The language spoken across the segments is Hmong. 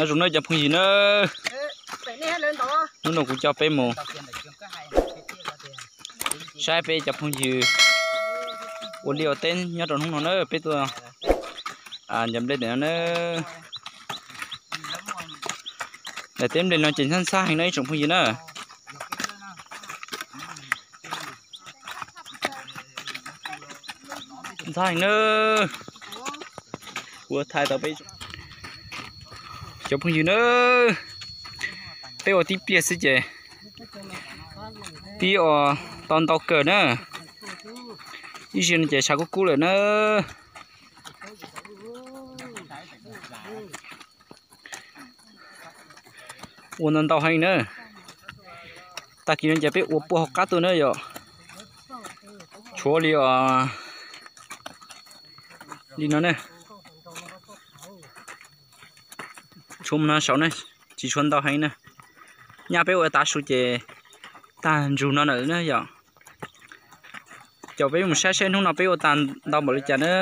Nyob zoo nawb cov phooj ywg na, hnub no kuv coj peb mus saib peb cov phooj ywg ua liaj ua teb nyob rau hnub no na, peb tuaj ncav nplej ntawm no na. Daim teb nplej no ces ntxhab ntxhab heev na ib tsoom phooj ywg na. Ntxhab heev na. Kuv thaij tau peb cov phooj ywg na, peb ua tib pliag xwb ces tib ua tau ntau kawg na. Ib zaug no ces tshav kub kub lawm na. Ua ntau ntau heev na. Tag kis no ces peb ua puag hauv qab tuaj na yom. Tshuav li, li no ne. Tshuav mus no saud ne, tsis tshuav ntau heev na. Nyaj peb ua tav su ces tag ntsug no na yom. Caum peb mus saib saib hnub no peb ua tau ntau npaum li cas na.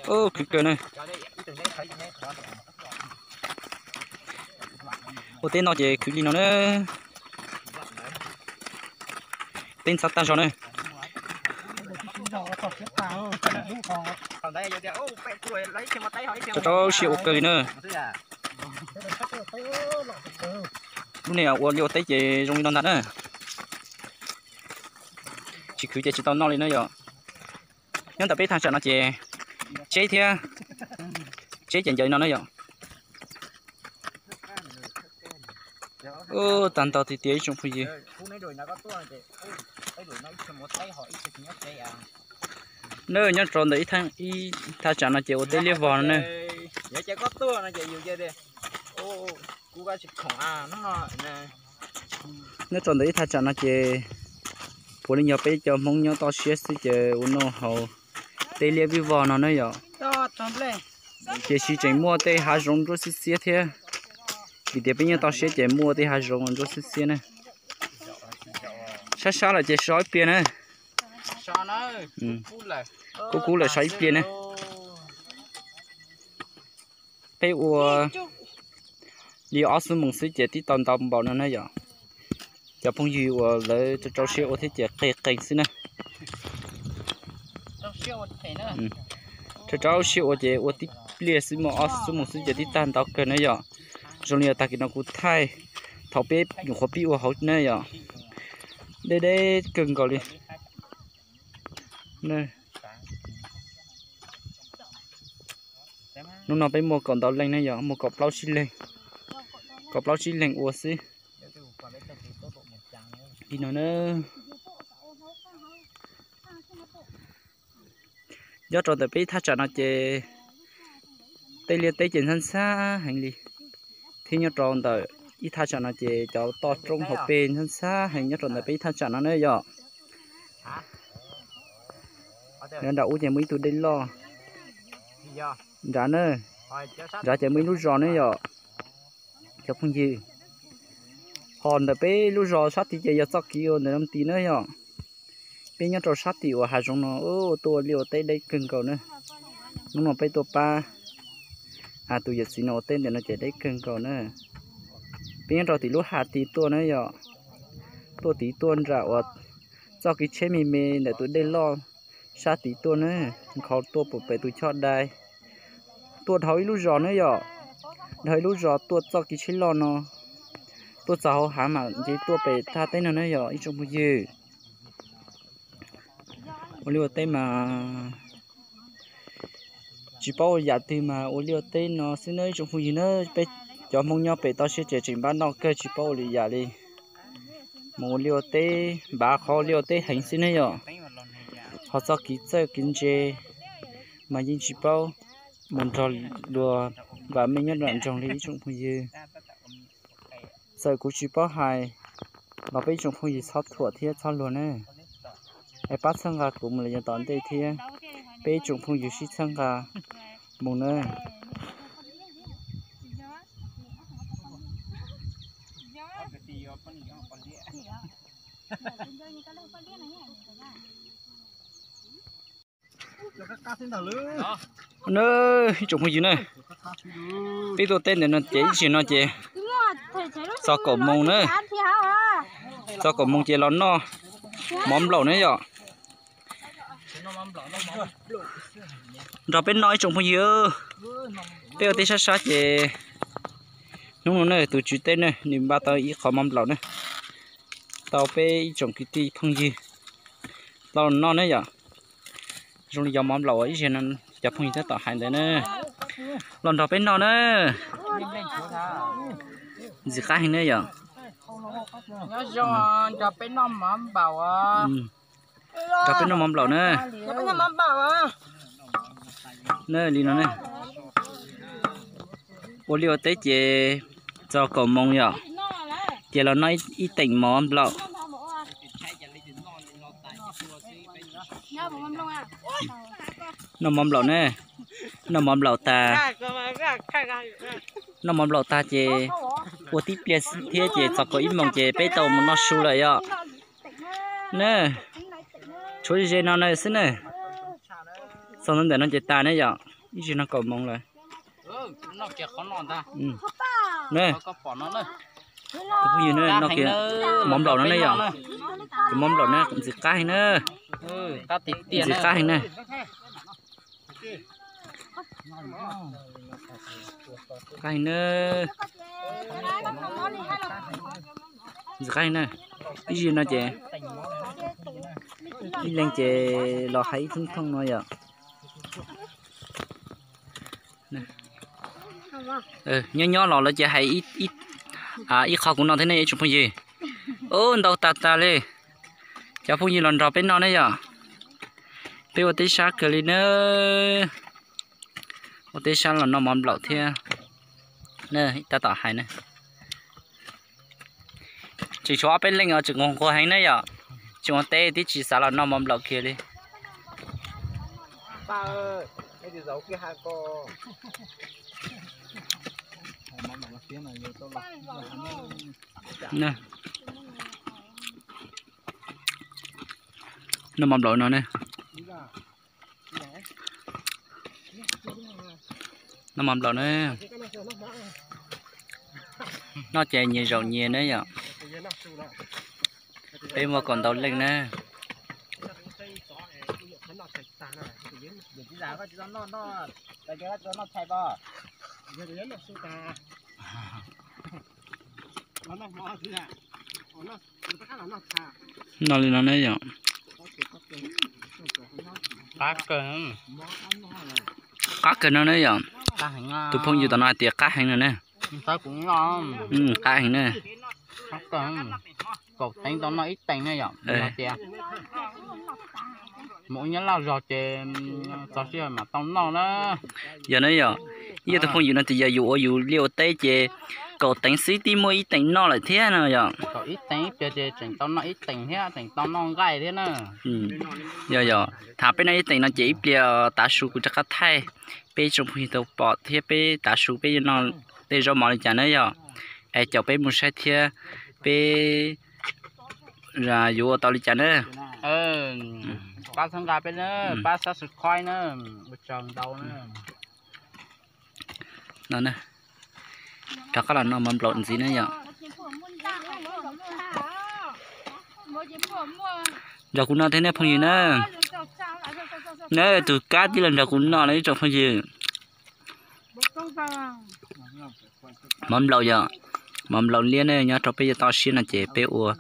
Khwv kawg na. Ua teb no ces khwv li no na. Teb ntxhab tag zog na. Rau rau siab ua kawg li na. Lub niag ua liaj ua teb ces zoo li no ntag na. Tsis khwv ces tsis tau noj li na yom. Nyob ntawm peb thaj tsam no ces tseb thiab, tseb ces ncaws li no na yom. Tag ntau tiag tiag ib tsoom phooj ywg. Nyob rau ntawm ib thaj tsam no ces ua teb liab vog no na. Nyob rau ntawm ib thaj tsam no ces puav leej yog peb cov Hmoob nyob toj siab xwb ces ua noj haus teb liab vij vog no na yom. Tiam sis tseem muaj tej hav zoov ntsuab xiab xiab thiab, vim tias peb nyob toj siab ces muaj tej hav zoov ntsuab xiab xiab na. Sab sab lawm ces so ib pliag na. Kub kub lawm so ib pliag na. Peb ua li ob xuab moos xwb ces tib tau ntau npaum no na yom. Cov phooj ywg uas lawv rau rau siab ua thiab ces qee qee xwb na. Rau rau siab ua ces ua tib pliag xwb muaj ob xuab moos xwb ces tib tag ntau kawg na yom. Zoo li tag kis no kuv thaij thaum peb nyuam qhuav pib ua hauv na yom. Deb deb kawg nkaus li. Hnub no peb muaj kaum ntau leej ne yom, muaj kaum plaub tsib leeg, kaum plaub tsib leeg ua xwb. Li no na. Nyob rau ntawm peb thaj tsam no ces tej liaj teb ces ntxhab ntxhab heev li, thiab nyob rau ntawm ib thaj tsam no ces cov toj roob hauv pes ntxhab ntxhab heev nyob rau ntawm peb ib thaj tsam no na yom. Nyob nram ub ces muaj ib tug dej loj, nrad na, nrad ces muaj ib lub zos na yom. Cov phooj ywg, ho ntawm peb lub zos sab tid ces yog txoj kev uas ntawm no tid na yom. Peb nyob rau sab tim uas hav zoov no tuaj ua liaj ua teb deb kawg nkaus na. Hnub no peb tuaj pab tus yawm txiv no ua teb ntawm no ces deb kawg nkaus na. Peb nyob rau tim lub hav tid tuaj na yom. Tuaj tid tuaj nram uas txoj kev tsheb me me ntawm tus dej loj sab tid tuaj na, nkhaus tuaj pem pem tus choj dai, tuaj dhau ib lub zos na yom, dhau ib lub zos tuaj txoj kev tsheb loj no, tuaj txog hauv hav mam nce tuaj pem thaj teb no na yom ib tsoom phooj ywg. Ua liaj ua teb mas tsis paub ua yam twg mas ua liaj ua teb no xwb na ib tsoom phooj ywg na. Peb cov Hmoob nyob pem toj siab ces tseem npab noj kawg tsis paub ua lwm yam li. Mus ua liaj ua teb, npav qhov ua liaj ua teb heev xwb ne yom. Ho txoj kev txawj kev ntse mas yeej tsis paub mus nrog luag vam meej nyob nram nroog li ib tsoom phooj ywg. Txawm kuv tsis paub hais los peb ib tsoom phooj ywg txhob thuam thiab txhob luag na. Es pab txhawb nqa kuv mus lawm yav tom ntej thiab, peb ib tsoom phooj ywg sib txhawb nqa mus na. Na, ib tsoom phooj ywg na, peb tuaj teb ntawm no ces ib zaug no ces txog kaum moos na, txog kaum moos ces los noj mov nplaum na yom. Nrog peb noj ib tsoom phooj ywg, peb ua teb sab sab ces hnub no ne tus tswv teb ne nws npaj tau ib qho mov nplaum ne, tau peb ib tsoom kwv tij phooj ywg tau noj ne yom. Zoo li cov mov nplaum uas ib zaug no cov phooj ywg tab tom hais ntawd na, los nrog peb noj na. Ntxim qab heev ne yom. Nyob zoo, nrog peb noj mov nplaum. Nrog peb noj mov nplaum na. Na li no ne, ua liaj ua teb ces txog kaum moos yom, ces los noj ib teem mov nplaum. Noj mov nplaum ne, noj mov nplaum tag, noj mov nplaum tag ces ua tib pliag thiab ces txog kaum ib moos ces peb tau mus noj su lawm yom. Na, tshuav ze no na xwb na, txog ntawm no ces tas ne yom, ib zaug no kaum moos lawm. Tus phooj ywg no, mov nplaum no ne yom, tus mov nplaum no ntxim qab heev na, ntxim qab heev na. Qab heev na, ntxim qab heev na. Ib zaug no ces ib leeg ces los hais ib thooj thooj no yom. Nyob nyob los lawv ces hais ib qho kuv no thiab ne ib tsoom phooj ywg. Ub, ntau tag tag li. Cov phooj ywg los nrog peb noj ne yom. Peb ua teb sab kawg li na. Ua teb sab los noj mov nplaum thiab. Tab tom hais na. Tseem tshuav ob peb leej os, tseem nquag nquag heev na yom. Tseem ua teb twb tsis xav los noj mov nplaum kiag li. Noj mov nplaum no ne. Noj mov nplaum na. Noj ces nyias zaum nyias na yom. Peb muaj kaum ntau leej na. Noj li no ne yom. Qab kawg no ne yom. Tus phooj ywg tom no hais tias qab heev no ne. Qab heev na. Kaum teev tau noj ib teev ne yom. Tias mus ua nyab laj zog ces txog sij hawm mam tau noj na. Yog ne yom, ib tus phooj ywg no tias yog yus ua yus liaj ua teb ces kaum teev xwb twb muaj ib teev noj lawm thiab no yom. Kaum ib teev ib pliag ces tseem tau noj ib teev thiab, tseem tau noj nqaij thiab na. Yog yog, tham peb noj ib teev no ces ib pliag tav su kuv rov qab thaij peb tsoom phooj ywg tau pom thiab peb tav su peb yuav noj tej zaub mov li cas na yom. Es caum peb mus saib thiab peb yuav ua tau li cas na. Pab txhawb nqa peb na, pab subscribe na, ua tsaug ntau na. No, rov qab los noj mov nplaum ntxiv na yom. Nrog kuv noj thiab nej phooj ywg na. Tus kab tib los nrog kuv noj na ib tsoom phooj ywg. Mov nplaum yom, mov nplaum liab ne, nyob rau peb yuav toj siab no ces peb ua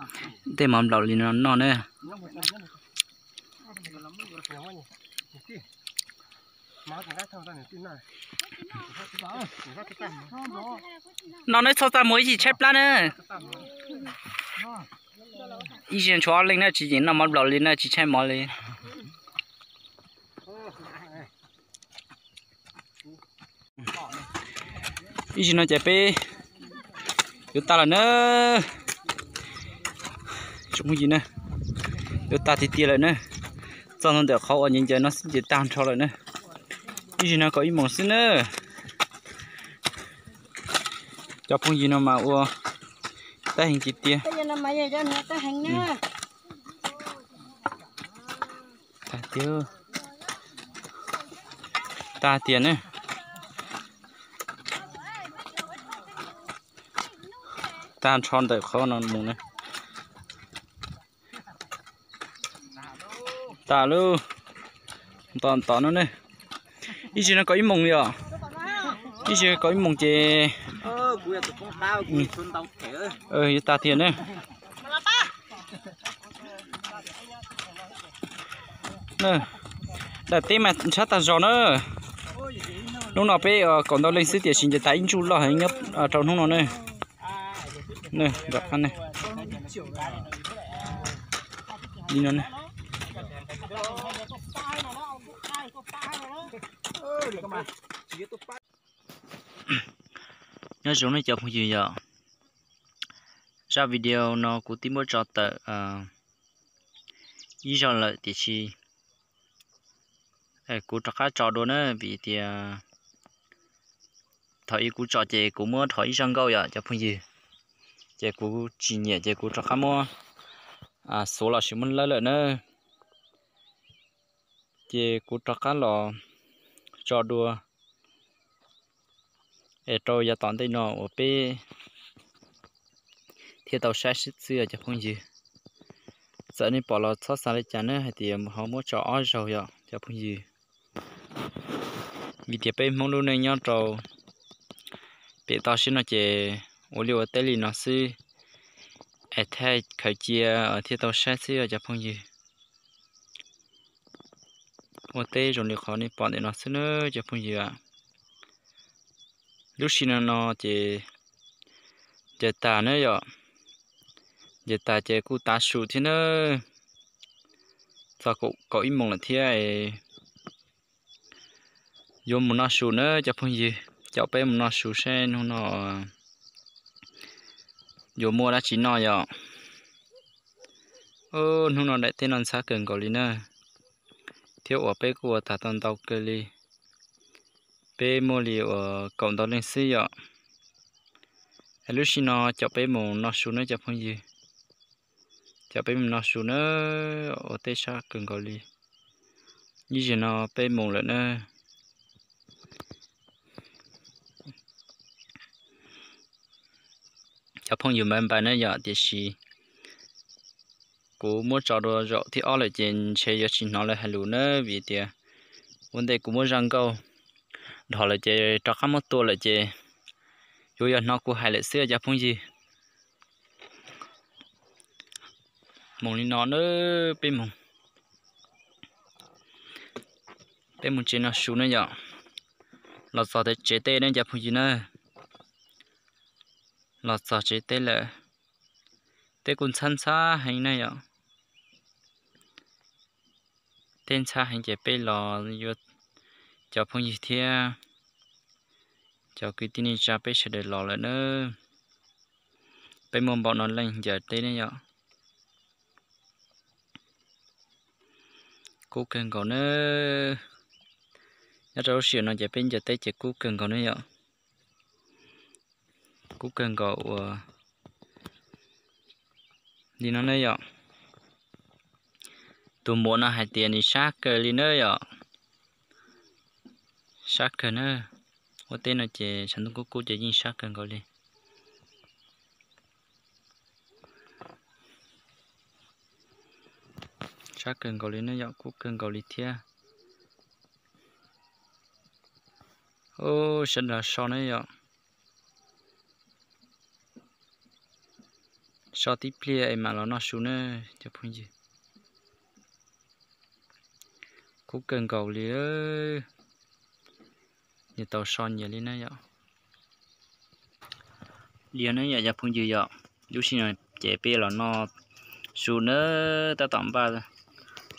tej mov nplaum li no noj na. No neb txhob txaj muag ib chim tshaib plab na. Ib zaug tshuav ob leeg na tsis yeem noj mov nplaum li na tsis tshaib mov li. Ib zaug no ces peb yuav tag lawm na. Tsoom phooj ywg na, yuav tag tiag tiag lawm na. Txog ntawm qhov uas ncaws ncaws no xwb ces tag nrho lawm na. Ib zaug no kaum ib moos xwb na. Cov phooj ywg no mas ua tab heev tiag tiag. Tag tiag. Tag tiag ne. Tag nrho ntawm qhov no mus ne. Tag lub, tom tom no ne. Ib tsam no kaum ib moos yom. Ib tsam kaum ib moos ces yuav tag tiag ne. Daim teb mas ntshab tag zog na. Hnub no peb kaum ntau leej xwb tiam sis nce tas ib ntsuj loj heev nyob rau hnub no ne. Li no ne. Nyob zoo nej cov phooj ywg yom, zaj video no kuv twb muab tso tawm ib zaug lawm tiam sis kuv rov qab tso dua na vim tias thaum ub kuv tso ces kuv muab dhos ib zaj nkauj yom cov phooj ywg, ces kuv tsis nyiam ces kuv rov qab muab xuav los sis muab lawb lawm na. Ces kuv rov qab los tso dua es rau yav tom ntej no uas peb thiaj tau saib xwb os cov phooj ywg. Txawm nej pom los txhob xav li cas na hais tias ho muab tso ob zaug yom cov phooj ywg. Vim tias peb Hmoob lub neej nyob rau pem toj siab no ces ua liaj ua teb li no xwb es thaij khaws cia thiaj tau saib xwb os cov phooj ywg. Ua teb zoo li qhov nej pom ntawm no xwb na cov phooj ywg. Lub sij no no ces ncaws tas na yom, ncaws tas ces kuj tav su thiab na. Txog kaum ib moos lawm thiab, yuav mus noj su na cov phooj ywg. Caum peb mus noj su seb hnub no yuav muaj dab tsi noj yom. Hnub no daim teb no ntxhab kawg nkaus li na, thiab uas peb kuj ua tag tau ntau kawg li. Peb muaj li uas kaum ntau leej xwb yom. Lub sij no caum peb mus noj su na cov phooj ywg. Caum peb mus noj su na, ua teb sab kawg nkaus li. Ib zaug no peb mus lawm na. Cov phooj ywg npawg npawg na yom, tiam sis kuv muab tso dua zaum thib ob lawm ces ntshe yuav tsis hnov lawv hais lus na vim tias ua ntej kuv muab zaj nkauj dhos lawm ces rov qab muab tua lawm ces yuav yog hnov kuv hais lawm xwb cov phooj ywg. Mus li no na, peb mus, peb mus tsev noj su na yom. Los txog tsev teb ne cov phooj ywg na, los txog tsev teb lawm. Teb kuj ntxhab ntxhab heev na yom, teb ntxhab heev ces peb los yuav cov phooj ywg thiab cov kwv tij neej tsa peb sawv daws los lawm na. Peb muaj npaum no leej ncaws teb ne yom. Kub kawg nkaus na, nyob rau lub sij hawm no ces peb ncaws teb ces kub kawg nkaus ne yom. Kub kawg nkaus ua li no ne yom. Tus muam no hais tias nws sab kawg li na yom, sab kawg na. Ua teb no ces tshav ntuj kub kub ces yeej sab kawg nkaus li. Sab kawg nkaus li ne yom, kub kawg nkaus li thiab. Sawv daws so ne yom, so tib pliag es mam los noj su na cov phooj ywg. Kub kawg nkaus li, nyias tau so nyias li na yom. Li no yom cov phooj ywg yom, lub sij no ces peb los noj su na, tab tom npaj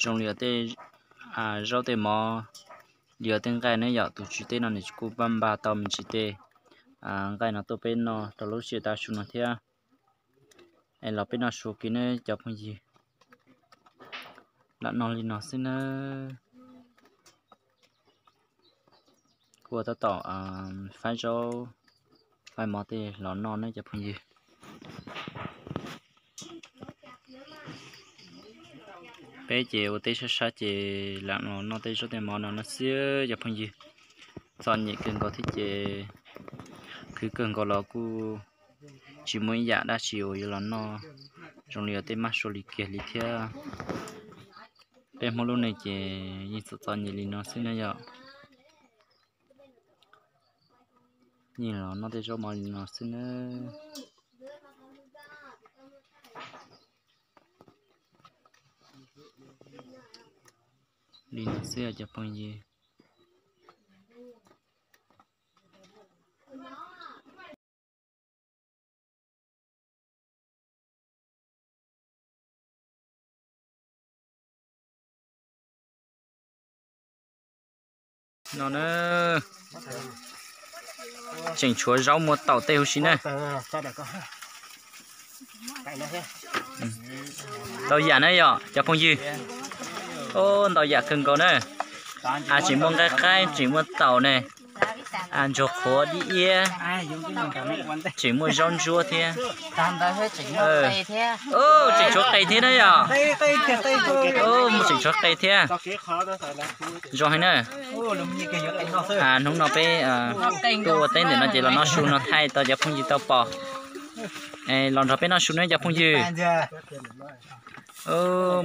zoo li tej zaub tej mov, li tej nqaij ne yom. Tus tswv teb no nws kuj npaj npaj tau me ntsis tej nqaij no tuaj peb noj rau lub sij hawm tav su no thiab. Es los peb noj su kiag ne cov phooj ywg. Lam noj li no xwb na. Kuj ua tab tom faib zaub faib mov tej los noj ne cov phooj ywg. Peb ces ua teb sab sab ces lam los noj tej zaub tej mov no no xwb cov phooj ywg. Txom nyem kawg nkaus thiab ces khwv kawg nkaus los kuj tsis muaj ib yam dab tsi uas yuav los noj, zoo li yog tej mab sua li kiag li thiab. Peb Hmoob lub neej ces yeej txom txom nyem li no xwb na yom. Yeej los noj tej zaub mov li no xwb nawb. Li no xwb cov phooj ywg. No na, tseem tshuav zaub muaj taum tej huv si na. Ntau yam na yom cov phooj ywg. Ntau yam kawg nkaus na. A, tseem muaj nqaij qaib, tseem muaj taum ne, a, ntsuag qhuav dib iab, tseem muaj zaub ntsuab thiab. Tseem tshuav qe thiab na yom. Tseem tshuav qe thiab. Zoo heev na. Hnub no peb tuaj ua teb ntawm no ces los noj su no thaij tau cov phooj ywg tau pom. Los nrog peb noj su na cov phooj ywg.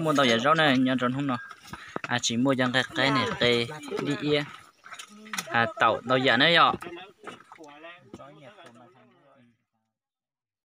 Muaj ntau yam zaub na nyob rau hnub no. A, tseem muaj cov nqaij qaib ne, qe, dib iab, a, taum ntau yam na yom.